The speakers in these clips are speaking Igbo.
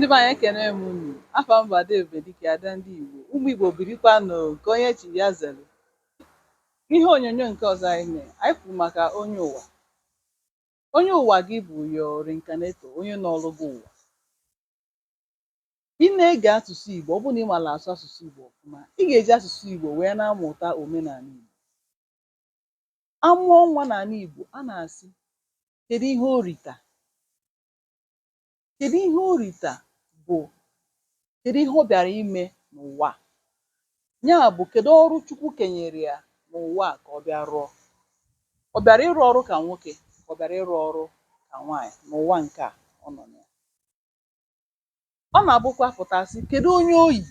Ndị be anyị, ekene m unu. Afa m bụ Adaebube Dike, ada ndị Igbo. Ụmụ Igbo, birikwanụ. Nke onye chi ya zere. N'ihe onyonyo nke ọzọ anyị mee, anyị kwuru maka onye ụwa. Onye ụwa gị bụ your reincarnator, onye nọọlụ gị ụwa. Ị na-ege asụsụ Igbo, ọ bụrụ na ị maara asụ asụsụ Igbo ọfụma, ị ga-eji asụsụ Igbo wee na-amụta omenala Igbo. Amụọ nwa n'ala Igbo, a na-asị, "Kedu ihe o rita? Kedu ihe o rita?" Bụ kedu ihe ọ bịara ime n'ụwa a? Ya bụ, kedu ọrụ Chukwu kenyere ya n'ụwa a ka ọ bịa rụọ? Ọ bịara ịrụ ọrụ ka nwoke, ka ọ bịara ịrụ ọrụ ka nwaanyị n'ụwa nke a ọ nọ na ya? Ọ na-abụkwa pụta sị, "Kedu onye oyi?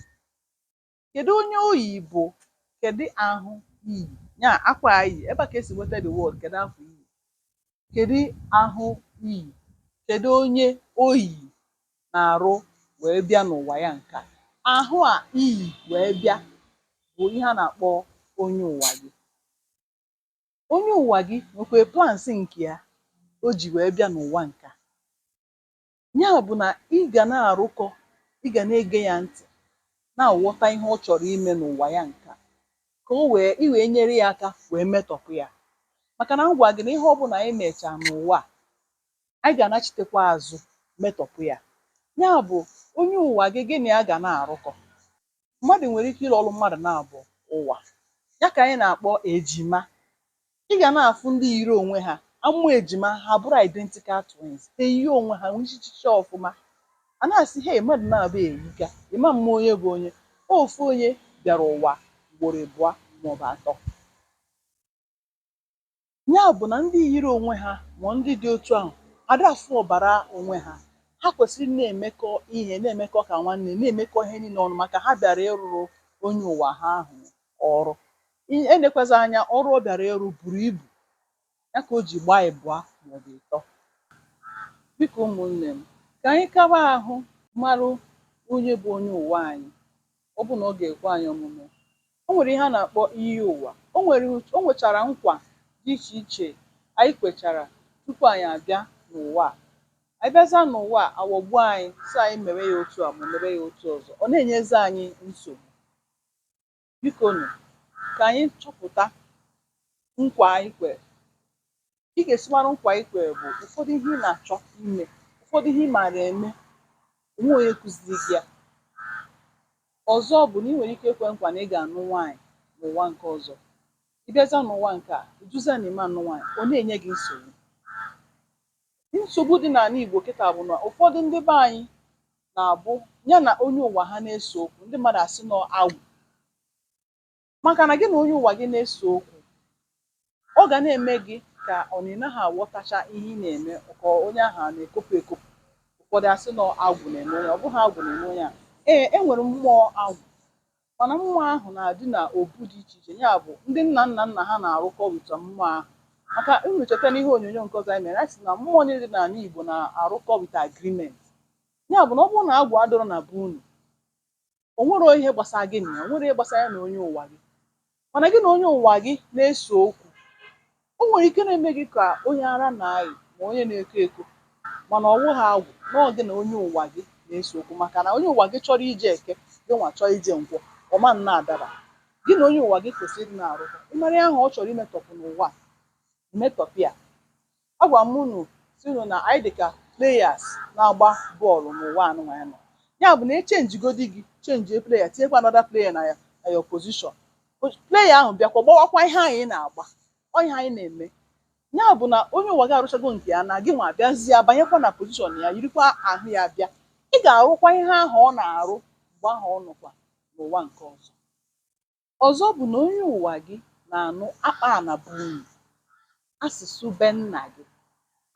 Kedu onye oyi?" Bụ kedu ahụ iyi, ya akwa iyi. Ebe a ka esi nweta the word "kedu akwa iyi", kedu ahụ iyi, kedu onye oyi na-arụ wee bịa n'ụwa ya. Nke a, ahụ a iyi wee bịa bụ ihe a na-akpọ onye ụwa gị. Onye ụwa gị nwekwa plans nke ya o ji wee bịa n'ụwa nke a. Ya bụ na ị ga na-arụkọ, ị ga na-ege ya ntị, na-aghọta ihe ọ chọrọ ime n'ụwa ya nke a, ka o wee ị wee nyere ya aka wee metọpụ ya. Maka na m gwa gị na ihe ọbụla anyị mechaa n'ụwa a, anyị ga-anachitekwa azụ metọpụ ya. Ya bụ, onye ụwa gị, gị na ya ga na-arụkọ. Mmadụ nwere ike ịrụ ọrụ mmadụ na-abụ ụwa ya, ka anyị na-akpọ ejima. Ị ga na-afụ ndị yiri onwe ha, amụ ejima, ha bụrụ identical twins, ha eyie onwe ha, nwichichicha ọfụma. A na-asị, "Hey, mmadụ na-abụ eyika, ịma mma onye bụ onye." Ofu onye bịara ụwa ugboro abụọ maọbụ atọ. Ya bụ na ndị yiri onwe ha, ma ndị dị otu ahụ, ada afụ ọbara onwe ha. Ha kwesịrị ị na-emekọ ihe, na-emekọ ka nwanne, na-emekọ ihe niile ọnụ, maka ha bịara ịrụrụ onye ụwa ha ahụ ọrụ. Enekwazi anya, ọrụ ọ bịara ịrụ buru ibu, ya ka o ji gbaa ịbụa maọbụ ịtọ. Biko ụmụnne m, ka anyị kaba ahụ marụ onye bụ onye ụwa anyị. Ọ bụ na ọ ga-ekwe anyị omume, o nwere ihe a na-akpọ iyi ụwa. O nwechara nkwa dị iche iche anyị kwechara tupu anyị abịa n'ụwa a. Anyị bịazịa n'ụwa a, aghọgbuo anyị, sị anyị mewe ya otu a ma mewe ya otu ọzọ, ọ na-enyezi anyị nsogbu. Biko nụ, ka anyị chọpụta nkwa anyị kwere. Ị ga-esi mara nkwa anyị kwere bụ ụfọdụ ihe ị na-achọ ime, ụfọdụ ihe ị maara eme, onwe onye kụziri gị ya. Ọzọ bụ na ị nwere ike ikwe nkwa na ị ga-anụ nwaanyị n'ụwa nke ọzọ. Ị bịazịa n'ụwa nke a, ịjụzịa na ịma anụ nwaanyị, ọ na-enye gị nsogbu. Nsogbu dị n'ala Igbo kịta bụ na ụfọdụ ndị be anyị na-abụ ya na onye ụwa ha na-ese okwu, ndị mmadụ asị nọ agwụ. Maka na gị na onye ụwa gị na-ese okwu, ọ ga na-eme gị ka ọ na ị naghị aghọtacha ihe ị na-eme, ka onye ahụ a na-ekopụ ekopụ. Ụfọdụ asị nọ agwụ na-eme onye. Ọ bụghị agwụ na-eme onye a. Ee, e nwere mmụọ agwụ, mana mmụọ ahụ na-adị na obu dị iche iche. Ya bụ, ndị nna nna nna ha na-arụkọ with mmụọ ahụ. Maka unu cheta n'ihe onyonyo nke ọzọ anyị mere, anyị sị na mmụọ niile dị n'ala Igbo na-arụkọ with agreement. Ya bụ na ọ bụrụ na agwụ adịrọ na be unu, o nwero ihe gbasara gị na ya, o nwero ihe gbasara ya na onye ụwa gị. Mana gị na onye ụwa gị na-ese okwu, o nwere ike na-eme gị ka onye ara na-ayị, ma onye na-eko eko, mana ọ wụghị agwụ nọọ. Gị na onye ụwa gị na-ese okwu, maka na onye ụwa gị chọrọ ije Eke, gị nwa chọọ ije Nkwọ, ọ ma nna adaba. Gị na onye ụwa gị kwesịrị ịdị na-arụkọ. Ịmara ihe ahụ ọ chọrọ imetọpụ n'ụwa a, emetọpụ ya. Agwa m unu si unu na anyị dị ka players na-agba bọọlụ n'ụwa anụnwa ya nọ. Ya bụ na echangegodi gị, change player, tinyekwa another player na ya na your position, player ahụ bịakwa gbawakwa ihe anyị na-agba, ọ ihe anyị na-eme. Ya bụ na onye ụwa gị arụchago nke ya, na gị nwa bịazie banyekwa na position ya, yirikwa ahụ ya bịa, ị ga-arụkwa ihe ahụ ọ na-arụ mgbe ahụ ọ nọkwa n'ụwa nke ọzọ. Ọzọ bụ na onye ụwa gị na-anụ akpa ana be unu, asụsụ be nna gị,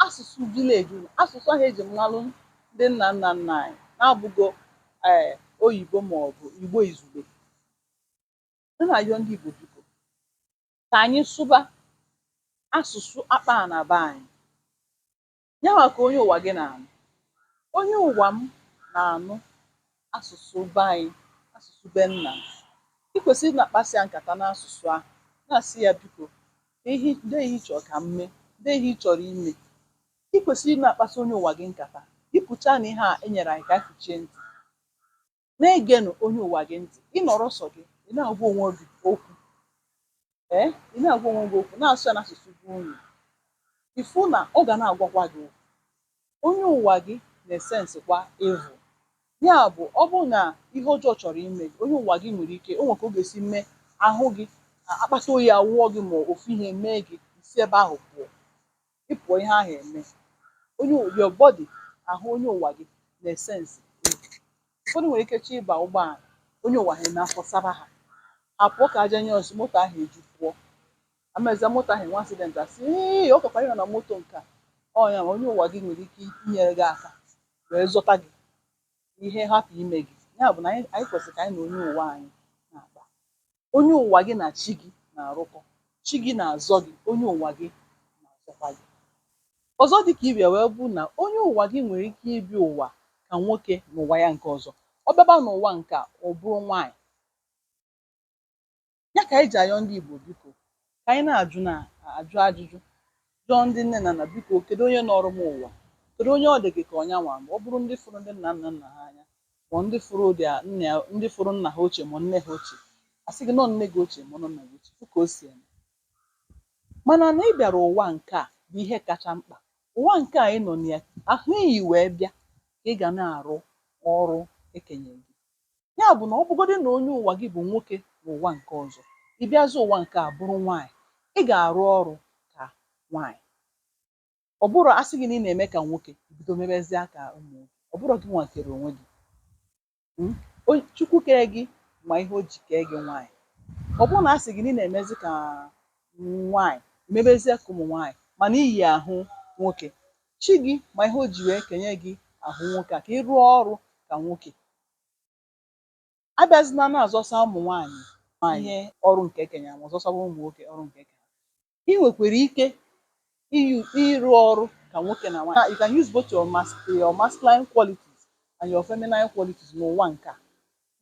asụsụ village unu, asụsụ ahụ eji mmalụ ndị nna nna nna anyị, na-abụgo ee oyibo maọbụ Igbo izugbe. M na-ayọ ndị Igbo, biko, ka anyị sụba asụsụ akpa ana be anyị. Yanwa ka onye ụwa gị na-anụ. Onye ụwa m na-anụ asụsụ be anyị, asụsụ be nna m. Ị kwesịrị ịdị na-akpasị ya nkata n'asụsụ ahụ, na-asị ya, "Biko, dee ihe ị chọrọ ka m mee, dee ihe ị chọrọ ime." Ị kwesịrị ịdị na-akpasị onye ụwa gị nkata. Yipụcha na ihe a e nyere anyị ka anyị fụchie ntị. Na-egenụ onye ụwa gị ntị. Ị nọrọ sọ gị, ị na-agwa onwe gị okwu. Ee, ị na-agwa onwe gị okwu, na-asụ ya n'asụsụ be unu. Ịfụ na ọ ga na-agwakwa gị okwu. Onye ụwa gị na-esensikwa evil. Ya bụ, ọ bụrụ na ihe ọjọọ chọrọ ime gị, onye ụwa gị nwere ike, o nwere ka ọ ga-esi mee ahụ gị akpata oyi awụọ gị, ma ofu ihe mee gị, isi ebe ahụ pụọ. Ị pụọ, ihe ahụ eme. Onye your body, ahụ onye ụwa gị na-esensi evil. Ụfọdụ nwere ike chọọ ịba ụgbọala, onye ụwa ha eme afọ saba ha. Ha pụọ ka aja nye ọsọ, moto ahụ eju pụọ. Amezie moto ahụ enwe accident, asị ee, ọ kakwara ịnọ na moto nke a. Ọ ya ma onye ụwa gị nwere ike inyere gị aka wee zọta gị, ihe hapụ ime gị. Ya bụ na anyị kwesịrị ka anyị na onye ụwa anyị na-akpa. Onye ụwa gị na chi gị na-arụkọ. Chi gị na-azọ gị, onye ụwa gị na-azọkwa gị. Ọzọ dị ka ibe wee bụ na onye ụwa gị nwere ike ịbịa ụwa ka nwoke n'ụwa ya nke ọzọ. Ọ bịaba n'ụwa nke a, ọ bụrụ nwaanyị. Ya ka anyị ji ayọ ndị Igbo, biko, ka anyị na-ajụ na-ajụ ajụjụ, jụọ ndị nne na nna, biko, kedu onye nọrọ m ụwa? Kedu onye ọ dị gị ka ọnya nwa? Ma ọ bụrụ ndị fụrụ ndị nna nna nna ha anya, ma ndị fụrụ dia nna ya, ndị fụrụ nna ha ochie ma nne ha ochie, asị gị nọ nne gị ochie ma nọ nna gị ochie, fụ ka o si eme. Mana na ị bịara ụwa nke a bụ ihe kacha mkpa. Ụwa nke a ị nọ na ya, ahụ iyi wee bịa ka ị ga na-arụ ọrụ ekenyere gị. Ya bụ na ọ bụgodị na onye ụwa gị bụ nwoke n'ụwa nke ọzọ, ị bịazie ụwa nke a bụrụ nwaanyị, ị ga-arụ ọrụ ka nwaanyị. Ọ bụrụ asị gị na ị na-eme ka nwoke, bido mebezie ka ụmụ nwoke. Ọ bụrụ gị nwa kere onwe gị. Chukwu kere gị ma ihe o ji kee gị nwaanyị. Ọ bụrụ na asị gị na ị na-emezi ka nwaanyị, mebezie ka ụmụ nwaanyị, mana iyi ahụ nwoke, chi gị ma ihe o ji wee kenye gị ahụ nwoke a ka ị rụọ ọrụ ka nwoke. Abịazina na-azọsa ụmụ nwaanyị ihe ọrụ nke ekenye ma ọzọsawa ụmụ nwoke ọrụ nke ekenye. Ị nwekwara ike ịrụ ọrụ ka nwoke na nwaanyị. You can use both your masculine qualities and your feminine qualities n'ụwa nke a.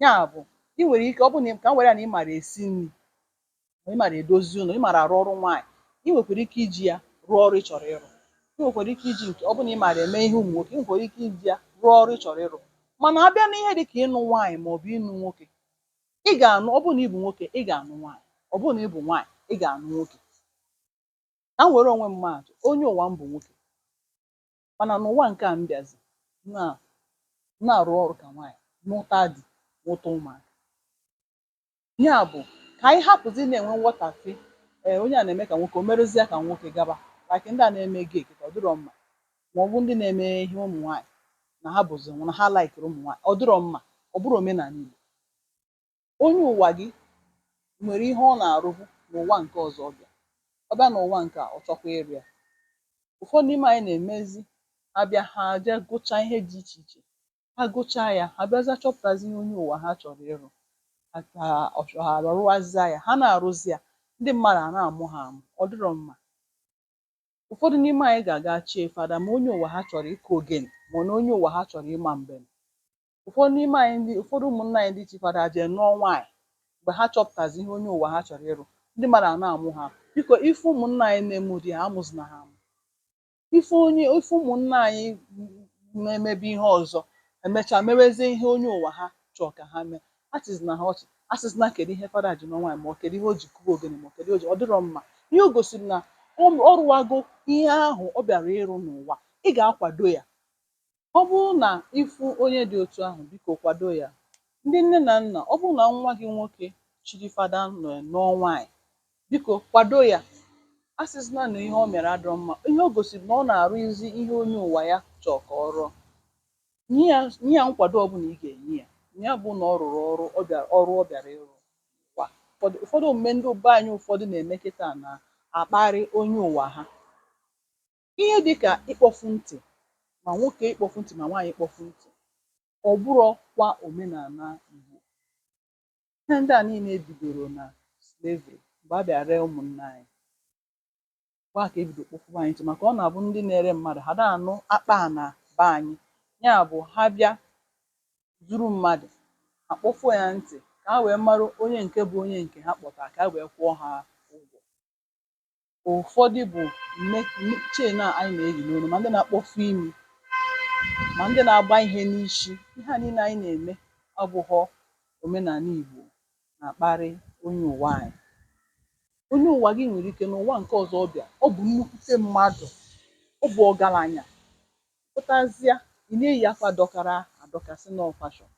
Ya bụ, ị nwere ike, ọ bụ na ka m were ya na ị mara esi nri, ma ị mara edozi ụlọ, ị mara arụ ọrụ nwaanyị, ị nwekwara ike iji ya rụọ ọrụ ị chọrọ ịrụ. Ị nwekwara ike iji nke ọ bụ na ị mara eme ihe ụmụ nwoke, ị nwekwara ike iji ya rụọ ọrụ ị chọrọ ịrụ. Mana abịa n'ihe dị ka ịnụ nwaanyị maọbụ ịnụ nwoke, ị ga-anụ, ọ bụrụ na ị bụ nwoke, ị ga-anụ nwaanyị. Ọ bụrụ na ị bụ nwaanyị, ị ga-anụ nwoke. Ka m were onwe m maa atụ, onye ụwa m bụ nwoke. Mana n'ụwa nke a m bịazi na na-arụ ọrụ ka nwaanyị, nụta di, mụta ụmụaka. Ya bụ, ka anyị hapụzi na-enwe nghọtafie, ee, onye a na-eme ka nwoke, o merezie ka nwoke gaba, like ndị a na-eme gay kịta, ọ dịrọ mma, ma ọ bụ ndị na-eme ihe ụmụ nwaanyị na ha bụzi na ha laikiri ụmụ nwaanyị, ọ dịrọ mma, ọ bụrụ omenala Igbo. Onye ụwa gị nwere ihe ọ na-arụbu n'ụwa nke ọzọ ọ bịa. Ọ bịa n'ụwa nke a, ọ chọkwa ịrụ ya. Ụfọdụ n'ime anyị na-emezi, ha bịa, ha jee gụchaa ihe dị iche iche. Ha gụchaa ya, ha bịazie chọpụtazi ihe onye ụwa ha chọrọ ịrụ. Ha rụwazie ya, ha na-arụzi ya, ndị mmadụ a na-amụ ha amụ, ọ dịrọ mma. Ụfọdụ n'ime anyị ga-aga chie fada ma onye ụwa ha chọrọ ịkụ ogene, ma na onye ụwa ha chọrọ ịma mbem. Ụfọdụ n'ime anyị, ndị ụfọdụ ụmụnna anyị ndị chi fada jee nụọ nwaanyị mgbe ha chọpụtazi ihe onye ụwa ha chọrọ ịrụ, ndị mmadụ a na-amụ ha. Biko, ife ụmụnna anyị na-eme ụdị ha, amụzina ha amụ. Ife onye ife ụmụnna anyị na-emebe ihe ọzọ, emechaa mewezie ihe onye ụwa ha chọọ ka ha mee, achịzina ha ọchị, asịzina kedu ihe fada ji nụọ nwaanyị, ma ọ kedu ihe o ji kụba ogene, ma ọ kedu ihe o ji, ọ dịrọ mma. Ihe o gosiri na ọ rụwago ihe ahụ ọ bịara ịrụ n'ụwa, ị ga-akwado ya. Ọ bụrụ na ịfụ onye dị otu ahụ, biko kwado ya. Ndị nne na nna, ọ bụrụ na nwa gị nwoke chiri fada nọ nụọ nwaanyị, biko kwado ya. Asịzina na ihe o mere adịrọ mma. Ihe o gosiri na ọ na-arụzi ihe onye ụwa ya chọọ ka ọ rụọ. Nye ya nkwado ọbụla ị ga-enye ya. Ya bụ na ọ rụrụ ọrụ ọ bịara, ọrụ ọ bịara ịrụ n'ụwa. Ụfọdụ omume ndị be anyị ụfọdụ na-eme kịta na-akparị onye ụwa ha. Ihe dịka ịkpọfu ntị, ma nwoke ịkpọfu ntị ma nwaanyị ịkpọfu ntị, ọ bụrọkwa omenala Igbo. Ihe ndị a niile bidoro na slavery, mgbe a bịa ree ụmụnne anyị. Mgbe ahụ ka e bido kpọfuba anyị ntị, maka ọ na-abụ ndị na-ere mmadụ ha na-anụ akpa na be anyị. Ya bụ, ha bịa zuru mmadụ, ha kpọfuo ya ntị ka ha wee mara onye nke bụ onye nke ha kpọtara, ka ha wee kwụọ ha ụgwọ. Ụfọdụ bụ chain a anyị na-eyi n'olu, ma ndị na-akpọfu imi. Ma ndị na-agba ihe n'isi, ihe a niile anyị na-eme abụghọ omenala Igbo na-akparị onye ụwa anyị. Onye ụwa gị nwere ike n'ụwa nke ọzọ ọ bịa, ọ bụ nnukwute mmadụ, ọ bụ ọgaranya. Pụtazịa, ị na-eyi akwa dọkara adọka sị na ọ fashion,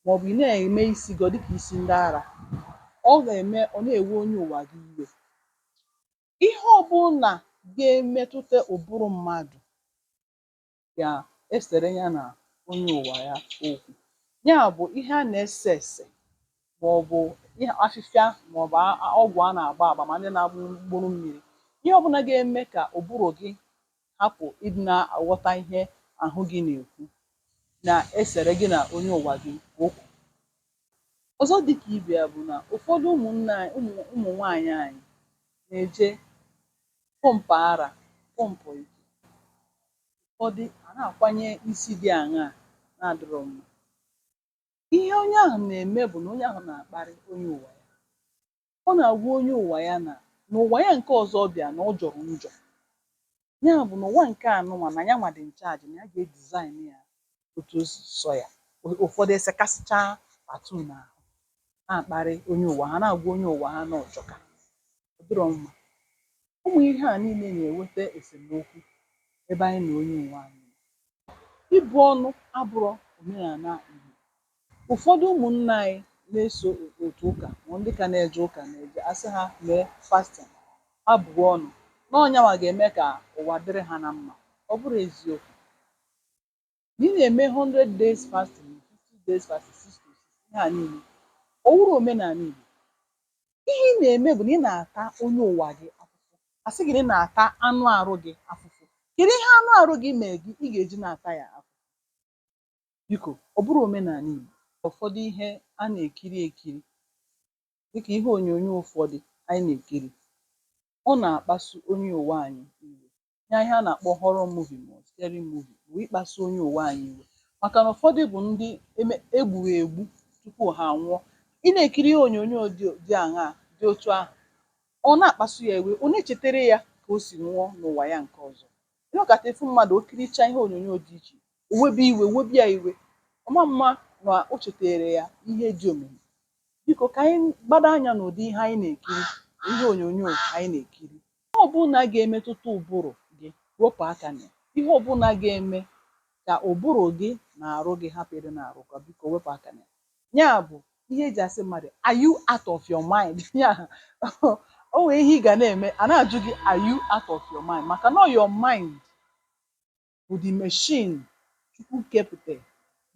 maọbụ ị na-eme isi gị ọ dịka isi ndị ara. Ọ ga-eme ọ na-ewe onye ụwa gị iwe. Ihe ọbụla ga-emetụta ụbụrụ mmadụ ga-esere ya na onye ụwa ya okwu. Ya bụ ihe a na-ese ese, maọbụ ihe afịfịa, maọbụ ọgwụ a na-agba agba, ma ndị na-agbụ mkpụrụ mmiri, ihe ọbụla ga-eme ka ụbụrụ gị hapụ ịdị na-aghọta ihe ahụ gị na-ekwu na-esere gị na onye ụwa gị okwu. Ọzọ dịka ibe ya bụ na ụfọdụ ụmụnne anyị, ụmụ nwaanyị anyị na-eje pọmpụ ara, pọmpụ ike. Ụfọdụ a na-akwanye isi dị aṅaa na-adịrọ mma. Ihe onye ahụ na-eme bụ na onye ahụ na-akparị onye ụwa ya. Ọ na-agwa onye ụwa ya na n'ụwa ya nke ọzọ ọ bịa na ọ jọrọ njọ. Ya bụ na ụwa nke anụnwa na ya nwa dị in charge, na ya ga-edesign ya otu o si sọ ya. Ụfọdụ esekasịchaa tattoo n'ahụ na-akparị onye ụwa ha, na-agwa onye ụwa ha na ọ jọka. Ọ dịrọ mma. Ụmụ ihe a niile na-eweta esemokwu ebe anyị na onye ụwa anyị nọ. Ibu ọnụ abụrọ omenala Igbo. Ụfọdụ ụmụnne anyị na-eso otu ụka, ma ndị ka na-eje ụka na-eje, asị ha mee fasting, ha buo ọnụ na ọ nyanwa ga-eme ka ụwa dịrị ha na mma. Ọ bụrụ eziokwu. Na ị na-eme 100 days fasting, 50 days fasting, 6 to 6, ihe a niile, ọ wụrụ omenala Igbo. Ihe ị na-eme bụ na ị na-ata onye ụwa gị afụfụ. Asị gị na ị na-ata anụ arụ gị afụfụ. Kedu ihe anụ arụ gị mee gị ị ga-eji na-ata ya afụfụ? Biko, ọ bụrụ omenala Igbo. Ụfọdụ ihe a na-ekiri ekiri, dịka ihe onyonyo ụfọdụ anyị na-ekiri, ọ na-akpasu onye ụwa anyị iwe. Ya ihe a na-akpọ horror movie ma ọ scary movie bụ ịkpasu onye ụwa anyị iwe, maka na ụfọdụ bụ ndị eme egburu egbu tupu ha anwụọ. Ị na-ekiri ihe onyonyo dị aṅaa dị otu ahụ, ọ na-akpasu ya iwe, ọ na-echetara ya ka o si nwụọ n'ụwa ya nke ọzọ. Ịnọkata efu mmadụ o kirichaa ihe onyonyo dị iche, o webe iwe, webe ya iwe, ọma mma na o chetere ya ihe dị omimi. Biko, ka anyị gbado anya n'ụdị ihe anyị na-ekiri, ihe onyonyo anyị na-ekiri. Ihe ọbụla ga-emetụta ụbụrụ gị, wepụ aka na ya. Ihe ọbụla ga-eme ka ụbụrụ gị na arụ gị hapụ ịdị na-arụkọ, biko wepụ aka na ya. Ya bụ ihe eji asị mmadụ, "Are you out of your mind?" Ya o nwere ihe ị ga na-eme, a na-ajụ gị, "Are you out of your mind?" Maka na your mind bụ the machine Chukwu kepụta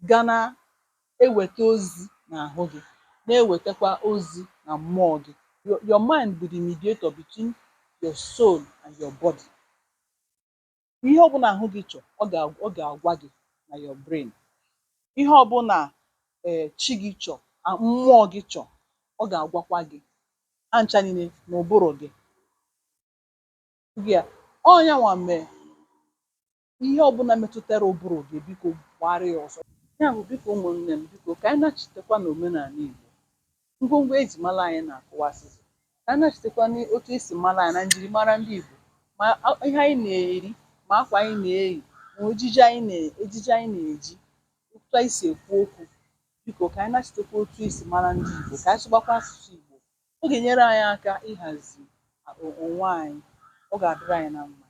ga na-eweta ozi n'ahụ gị, na-ewetakwa ozi na mmụọ gị. Your mind bụ the mediator between your soul and your body. Ihe ọbụla ahụ gị chọ, ọ ga-agwa gị na your brain. Ihe ọbụla chi gị chọ, mmụọ gị chọ, ọ ga-agwakwa gị ha ncha niile n'ụbụrụ gị. Ya ọ nyanwa mee ihe ọbụla metụtara ụbụrụ gị, biko gbara ya ọsọ. Ya bụ, biko ụmụnne m, biko ka anyị nachitekwa n'omenala Igbo. Ngwongwo eji mara anyị na-akụwasịsị, ka anyị nachitekwa n'otu esi mara anyị na njirimara ndị Igbo, ma ihe anyị na-eri, ma akwa anyị na-eyi, ma ojiji anyị na ejiji anyị na-eji, otu anyị si ekwu okwu. Biko ka anyị nachitekwa otu esi mara ndị Igbo, ka anyị sụgbakwa asụsụ Igbo. Ọ ga-enyere anyị aka ịhazi onwe anyị. Ọ ga-adịrị anyị na mma.